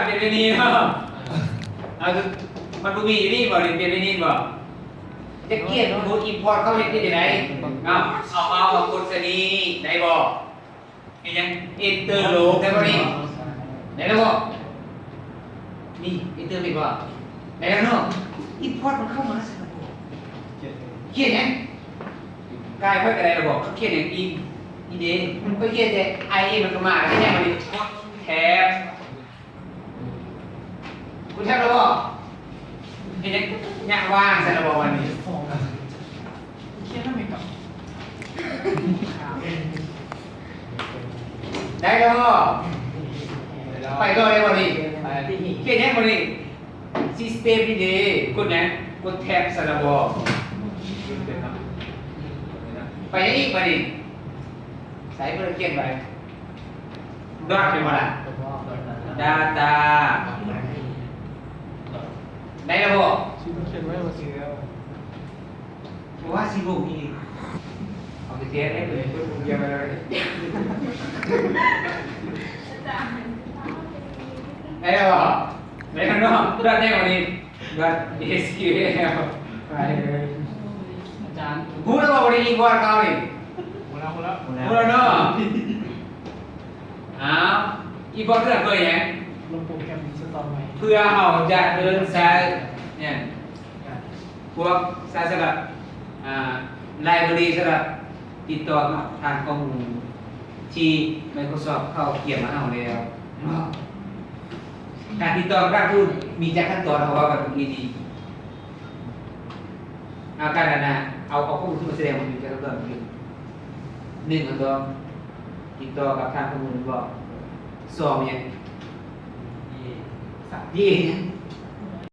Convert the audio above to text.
ເປັນແບບນີ້ເນາະ ເອົາ ມັນບໍ່ມີຢູ່ນີ້ບໍ່ ນີ້ເປັນແບບນີ້ບໍ່ ຈະກຽນໂຄດ import ເຂົ້າເຮັດໄດ້ຈັ່ງໃດ ເອົາ ເອົາເມົາສ໌ມາກົດໃສ່ນີ້ໄດ້ບໍ່ ເຮັດຫຍັງ enter ໂລໄດ້ບໍ່ນີ້ ໄດ້ແລ້ວບໍ່ ນີ້ enter ໄດ້ບໍ່ ໄດ້ແລ້ວເນາະ import ມັນເຂົ້າມາຊັ້ນນະບໍ່ ກຽນຫຍັງ ກາຍຂ້ອຍກໍໄດ້ລະບໍ່ ເຂົາກຽນຫຍັງ in in ເດ້ ຂ້ອຍກຽນແຕ່ in ມັນກໍມາ ແລ້ວເຮັດຫຍັງບັດນີ້ ກົດ tab ກູແທັບແລ້ວບໍ່ ເຮັດຫຍັງຍະຫວ່າງຊັ້ນລະບໍ່ວັນນີ້ ໄດ້ແລ້ວບໍ່ ໄປຕໍ່ໄດ້ບໍ່ນີ້ ເຮັດຫຍັງບັດນີ້ ຊິສະເຕັບນີ້ເດ້ ກົດຫຍັງ ກົດແທັບຊັ້ນລະບໍ່ ໄປຫຍັງອີກບັດນີ້ ໃສ່ເພິ່ນກຽນໄວ້ ດອດແມ່ນບໍ່ລະ data ໄດ້ແລ້ວບໍ່ ຊິຂຽນໄວ້ວ່າຊິແລ້ວ ວ່າຊິລົງອີກ ເອົາແທ້ໆ ເອີ ເພິ່ນບໍ່ກຽນໄວ້ເລີຍ ໄດ້ແລ້ວບໍ່ ໄດ້ແລ້ວເນາະ ດອດແນ່ບໍ່ນີ້ ດອດ SQL ໄປເລີຍ ອາຈານ ຮູ້ແລ້ວບໍ່ ບໍ່ໄດ້ອີກວອດເຂົານີ້ ຮູ້ແລ້ວ ຮູ້ແລ້ວ ຮູ້ແລ້ວເນາະ ອ້າວ ອີກວອດເພື່ອຫຍັງ ລົງໂປຣແກຣມອິນສະຕໍໃໝ່ ເພື່ອເຮົາຈະເດີນໃຊ້ຫຍັງ ພວກໃຊ້ສຳລັບ ອ່າ ໄລບຣາຣີ ສຳລັບຕິດຕໍ່ກັບຖານຂໍ້ມູນທີ່ Microsoft ເຂົາກຽມມາເອົາແລ້ວເນາະ ການຕິດຕໍ່ກັບນັກລົງທຶນມີຈັກຂັ້ນຕອນ ເຮົາເວົ້າກັນເມື່ອກີ້ນີ້ ເອົາການອັນນະ ເອົາ ເອົາຂໍ້ມູນຂຶ້ນມາສະແດງ ມັນມີຈັກຂັ້ນຕອນ ໜຶ່ງ ຂັ້ນຕອນຕິດຕໍ່ກັບຖານຂໍ້ມູນ ແມ່ນບໍ່ ສອງ ຫຍັງ ດີເອ ຫຍັງ